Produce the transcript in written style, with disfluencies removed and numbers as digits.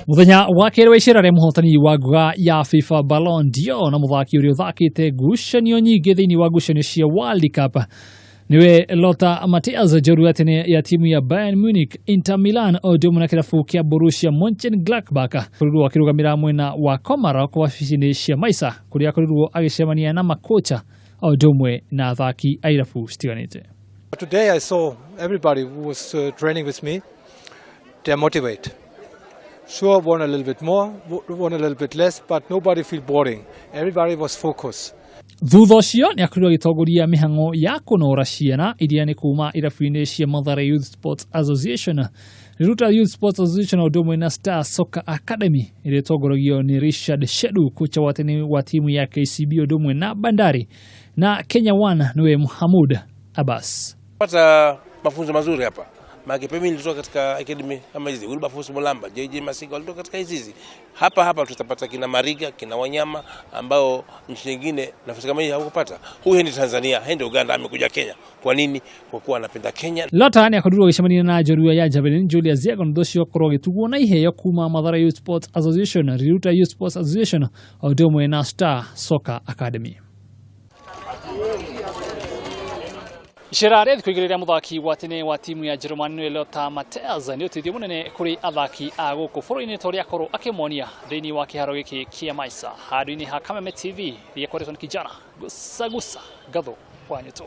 Muthenya wa kerĩ wa icera rĩa mũhotani wa nguga ya FIFA Ballon d'Or na mũthaki ũrĩa ũthakĩte ngucanio nyingĩ thĩinĩ wa ngucanio cia World Cup niwe Lothar Matthäus, njorua tene ya timu ya Bayern Munich, Inter Milan o ũndũ ũmwe na kĩrabu kĩa Borussia Mönchengladbach, akorirwo akĩrũgamĩra mwena wa Komarok wabici-inĩ cia Maisa kũrĩa akorirwo agĩcemania na makocha o ũndũ ũmwe na athaki a irabu citiganĩte. Today I saw everybody who was training with me, they're motivated. Sure, one a little bit more, one a little bit less, but nobody feel boring. Everybody was focused. Thutha ũcio nĩ akorirwo agĩtongoria mĩhang'o ya kũnora ciana iria nĩ kuma irabu-inĩ cia Mathare Youth Sports Association, Riruta Youth Sports Association o ũndũ ũmwe na Star Soccer Academy ĩrĩa ĩtongoragio nĩ Richard Shedu, kocha wa tene wa timu ya KCB o ũndũ ũmwe na Bandari na Kenya One nĩwe Muhamud Abbas. Pata mafunzo mazuri hapa. Maana mimi nilitoka katika academy kama hizi, Wilberforce Mulamba, JJ Masinga walitoka katika hizi hizi. Hapa hapa tutapata kina Mariga, kina Wanyama ambao nchi nyingine nafasi kama hii hawakupata. Huyu ni Tanzania, haendi Uganda, amekuja Kenya. Kwa nini? Kwa kuwa anapenda Kenya. Lothar nĩ akorirwo agĩcemania na njorua ya Javelin Julius Yegon, thutha ũcio akorwo agĩtugwo na iheo kuma Mathare Youth Sports Association, Riruta Youth Sports Association o ũndũ ũmwe na Star Soccer Academy. Icera rĩa thikũ igĩrĩ rĩa mũthaki wa tene wa timu ya Jerumani nĩwe Lothar Matthäus nĩ ũteithio mũnene kũrĩ athaki a gũkũ bũrũri-inĩ ta ũrĩa akorwo akĩmonia thĩinĩ wa kĩharo gĩkĩ kĩa Maisa. Handũ-inĩ ha Kameme TV rĩakoretwo nĩ kijana gusa gusa gatho wa nyũtũ.